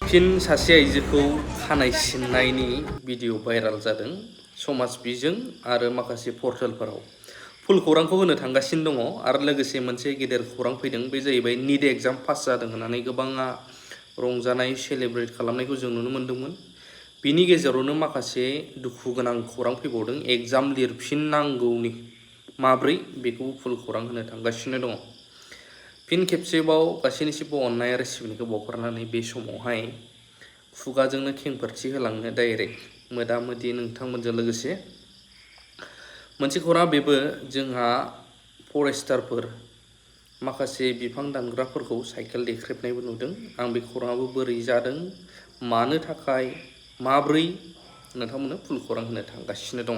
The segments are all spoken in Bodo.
फिन सासे आइजोखौ खानाय सिननायनि भिडिअ भाइराल जादों समाज बिजों आरो माखासे पर्टेलफोराव। फुल खौरांखौ होनो थांगासिनो दङ आरो लोगोसे मोनसे गेदेर खौरां फैदों, बे जाहैबाय निट एग्जाम पास जादों होननानै गोबाङा रंजानाय सेलेब्रेट खालामनायखौ जों नुनो मोन्दोंमोन। बिनि गेजेरावनो माखासे दुखु गोनां खौरां फैबावदों, एग्जाम लिरफिननांगौनि माब्रै बेखौ फुल खौरां होनो थांगासिनो दङ। फिन खेबसेबाव गासैनिसिमबो अननाय आरो सिबिनायखौ बावहरनानै बे समावहाय खुगाजोंनो खेंफोरथि होलांनो डाइरेक्ट मोदामोदि नोंथांमोनजों लोगोसे मोनसे खौरां, बेबो जोंहा फरेस्टारफोर माखासे बिफां दानग्राफोरखौ साइकेल देख्रेबनायबो नुदों। आं बे खौराङाबो बोरै जादों, मानो थाखाय, माब्रै नोंथांमोननो फुल खौरां होनो थांगासिनो दङ।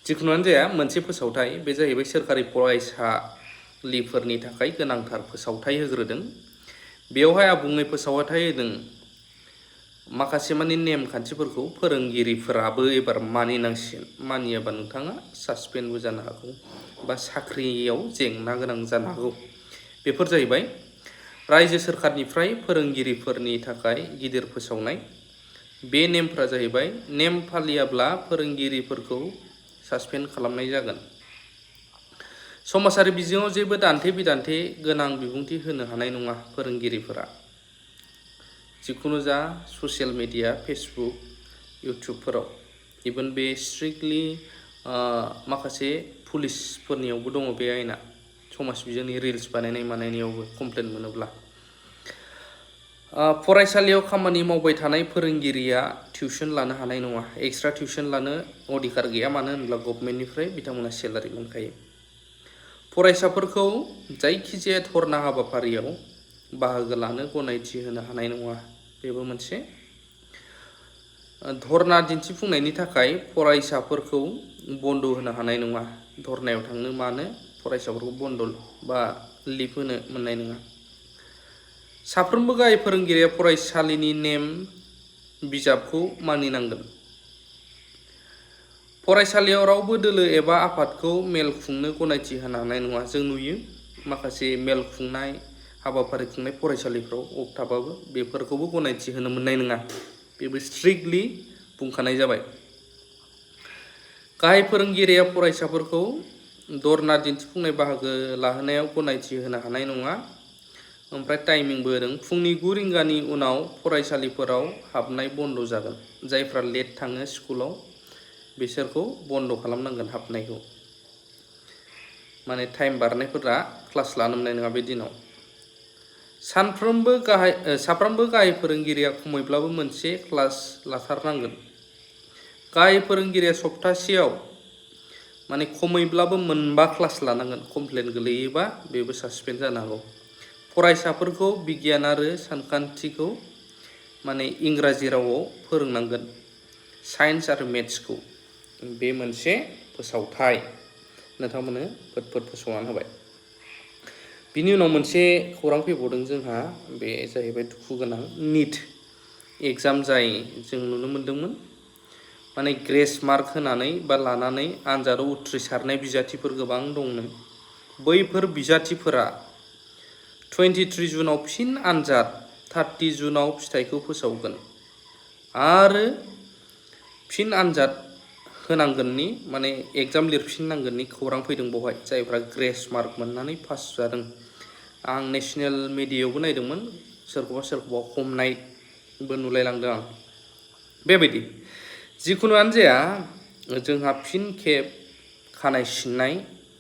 जिखुनुआनो जाया, मोनसे फोसावथाय, बे जाहैबाय सोरखारि फरायसालिफोरनि थाखाय गोनांथार फोसावथाय होग्रोदों। बेवहाय आबुङै फोसावथाय होदों माखासे माने नेमखान्थिफोरखौ फोरोंगिरिफोराबो एबार मानिनांसिगोन। मानियाबा नोंथाङा सासपेन्डबो जानो हागौ बा साख्रियाव जेंना गोनां जानो हागौ। बेफोर जाहैबाय रायजो सोरखारनिफ्राय फोरोंगिरिफोरनि थाखाय गिदिर फोसावनाय। बे नेमफ्रा जाहैबाय, नेम फालियाब्ला फोरोंगिरिफोरखौ सासपेन्ड खालामनाय जागोन। समाजारि बिजोङाव जेबो दान्थे बिदान्थे गोनां बिबुंथि होनो हानाय नङा फोरोंगिरिफोरा। जिखुनु जा ससियेल मिडिया, फेसबुक, इउटुबफोराव, इभेन बे स्ट्रिक्टलि माखासे पुलिसफोरनियावबो दङ बे आयेना। समाज बिजोंनि रिल्स बानायनाय मानायनायावबो कमप्लेन मोनोब्ला फरायसालियाव खामानि मावबाय थानाय फोरोंगिरिया टिउसन लानो हानाय नङा। एक्सट्रा टिउसन लानो अधिकार गैया, मानो होनब्ला गभर्नमेन्टनिफ्राय बिथांमोना सेलारि मोनखायो। फरायसाफोरखौ जायखिजाया धर्ना हाबाफारियाव बाहागो लानो गनायथि होनो हानाय नङा। बेबो मोनसे। धर्ना दिन्थिफुंनायनि थाखाय फरायसाफोरखौ बन्द होनो हानाय नङा। धर्नायाव थांनो मानो फरायसाफोरखौ बन्द बा लिभ होनो मोननाय नङा। साफ्रोमबो गाहाय फोरोंगिरिया फरायसालिनि नेम बिजाबखौ मानिनांगोन। फरायसालियाव रावबो दोलो एबा आफादखौ मेल खुंनो गनायथि होनो हानाय नङा। जों नुयो माखासे मेल खुंनाय, हाबाफारि खुंनाय फरायसालिफ्राव थाबाबो बेफोरखौबो गनायथि होनो मोननाय नङा। बेबो स्ट्रिक्टलि बुंखानाय जाबाय। गाहाय फोरोंगिरिया फरायसाफोरखौ धर्ना दिन्थिफुंनाय बाहागो लाहोनायाव गनायथि होनो हानाय नङा। ओमफ्राय टाइमिंबो होदों, फुंनि 9 रिंगानि उनाव फरायसालिफोराव हाबनाय बन्द जागोन। जायफ्रा लेट थाङो स्कुलाव बिसोरखौ बन्द खालामनांगोन हाबनायखौ। माने टाइम बारनायफोरा क्लास लानो मोननाय नङा बे दिनाव। साफ्रोमबो गाहाय फोरोंगिरिया खमैब्लाबो मोनसे क्लास लाथारनांगोन। गाहाय फोरोंगिरिया सप्तासेयाव माने खमैब्लाबो 4 क्लास लानांगोन। कमप्लेन गोलैयोबा बेबो सासपेन्ड जानो हागौ। फरायसाफोरखौ बिगियान आरो सानखान्थिखौ माने इंराजि रावाव फोरोंनांगोन, साइन्स आरो मेथ्सखौ। बे मोनसे फोसावथाय नोंथांमोननो फोद फोसावनानै होबाय। बिनि उनाव मोनसे खौरां फैबावदों जोंहा, बे जाहैबाय दुखु गोनां। निट एग्जाम जाय जों नुनो मोन्दोंमोन, माने ग्रेस मार्क होनानै बा लानानै आनजादाव उथ्रिसारनाय बिजाथिफोर गोबां दंनो। बैफोर बिजाथिफोरा 23 जुनाव फिन आनजाद, 30 जुनाव फिथाइखौ फोसावगोन आरो फिन आनजाद होनांगोननि माने एग्जाम लिरफिननांगोननि खौरां फैदों बेवहाय, जायफ्रा ग्रेस मार्क मोननानै पास जादों। आं नेसनेल मिडियायावबो नायदोंमोन, सोरखौबा हमनायबो नुलायलांदों आं। बेबायदि जिखुनुआनो जाया, जोंहा फिन खेब खानाय सिननाय,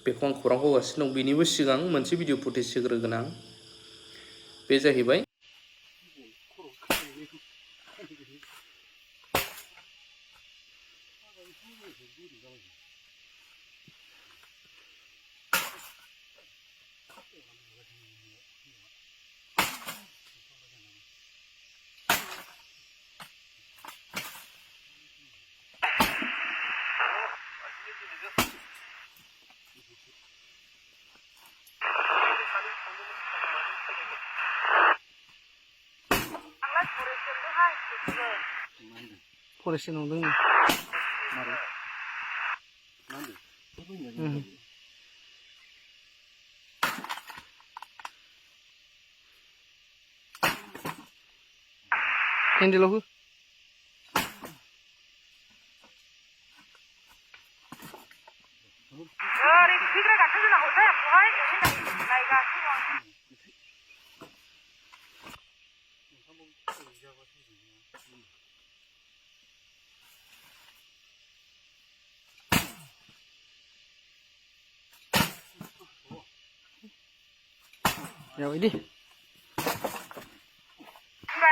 बेखौ आं खौरांखौ होगासिनो दं। बेनिबो सिगां मोनसे भिडिअ फुटेज होग्रोगोन आं। बे जाहैबाय फरायसालियाव दङ। हेन्देलाव हो जाबाय दे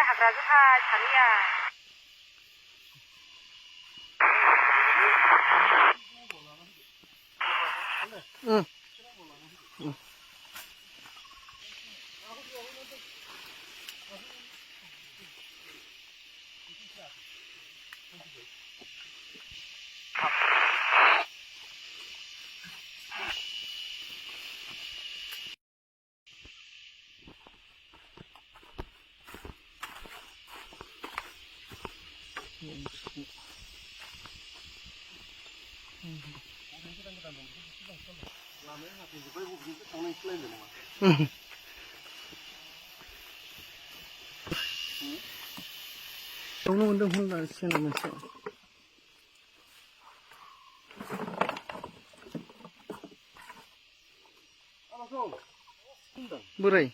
हाग्रा जुथा सानैया Đâu nó đâu không là xe nào mình sợ Borai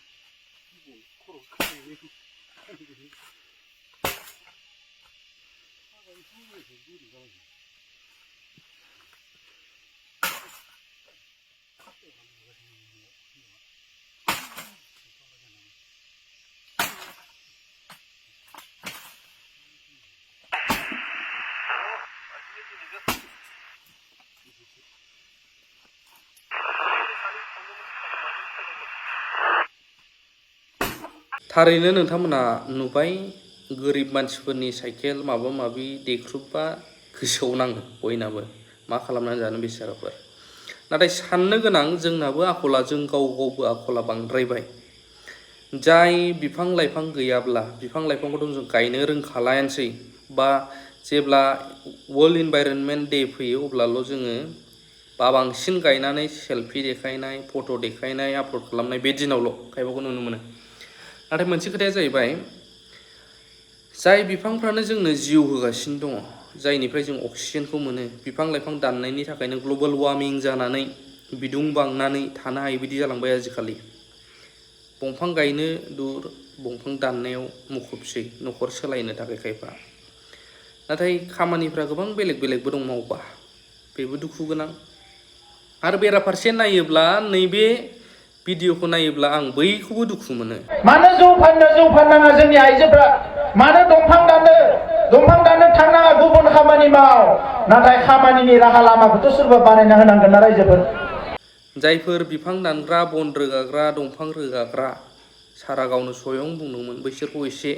थारैनो नोंथांमोना नुबाय गोरिब मानसिफोरनि साइकेल माबा माबि देख्रुबबा गोसोआव नाङो बयनाबो मा खालामनानै जानो बेसाराफोर नाथाय साननो गोनां जोंनाबो आखला जों गाव गावबो आखला बांद्रायबाय जाय बिफां लाइफां गैयाब्ला बिफां लाइफांखौथ' जों गायनो रोंखालायानोसै बा जेब्ला वर्ल्ड इनभाइरनमेन्ट डे फैयो अब्लाल' जोङो बांसिन गायनानै सेल्फि देखायनाय फट' देखायनाय आपल'ड खालामनाय बे दिनावल' खायफाखौ नुनो मोनो नाथाय मोनसे खोथाया जाहैबाय जाय बिफांफ्रानो जोंनो जिउ होगासिनो दङ जायनिफ्राय जों अक्सिजेनखौ मोनो बिफां लाइफां दाननायनि थाखायनो ग्लबेल वार्मिं जानानै बिदुं बांनानै थानो हायै बायदि जालांबाय आजिखालि दंफां गायनो दूर दंफां दाननायाव मुखुबसै न'खर सोलायनो थाखाय खायफा नाथाय खामानिफ्रा गोबां बेलेग बेलेगबो दं मावबा बेबो दुखु गोनां आरो बेराफारसे नायोब्ला नैबे भिडिअखौ नायोब्ला आं बैखौबो दुखु मोनो मानो जौ फाननाङा जोंनि आइजोफ्रा मानो दंफां दाननो थांनाङा गुबुन खामानि माव नाथाय खामानिनि राहा लामाखौथ' सोरबा बानायना होनांगोन ना रायजोफोर जायफोर बिफां दानग्रा बन रोगाग्रा दंफां रोगाग्रा सारा गावनो स्वयं बुंदोंमोन बैसोरखौ एसे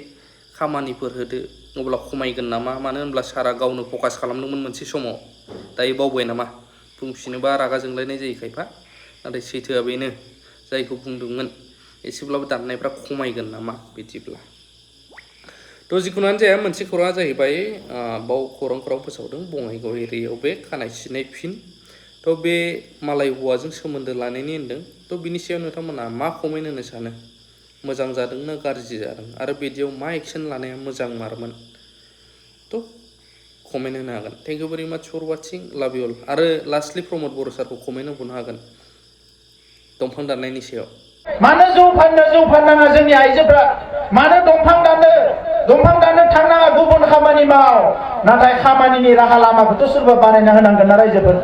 खामानिफोर होदो अब्ला खमायगोन नामा मानो होनब्ला सारा गावनो फकास खालामदोंमोन मोनसे समाव दायो बावबाय नामा बुंफिनोबा रागा जोंलायनाय जायो खायफा नाथाय सैथोआ बेनो जायखौ बुंदोंमोन एसेब्लाबो दाननायफ्रा खमायगोन नामा बिदिब्ला थ' जिखुनुआनो जाया मोनसे खौराङा जाहैबाय बाव खौरांफोराव फोसावदों बङाइगाव एरियायाव बे खानाय सिननाय फिन थ' बे मालाय हौवाजों सोमोन्दो लानायनि होनदों थ' बिनि सायाव नोंथांमोना मा कमेन्ट होनो सानो मोजां जादों ना गाज्रि जादों आरो बिदियाव मा एक्सन लानाया मोजां मारमोन थ' कमेन्ट होनो हागोन थेंक इउ भेरि माच फर वाचिं लाभ इउ अल आरो लास्टलि प्रमद बर' सारखौ कमेन्ट होबावनो हागोन दंफां दाननायनि सायाव मानो जौ फाननाङा जोंनि आइजोफ्रा मानो दंफां दाननो थांनाङा गुबुन खामानि माव नाथाय खामानिनि राहा लामाखौथ' सोरबा बानायना होनांगोन ना रायजोफोर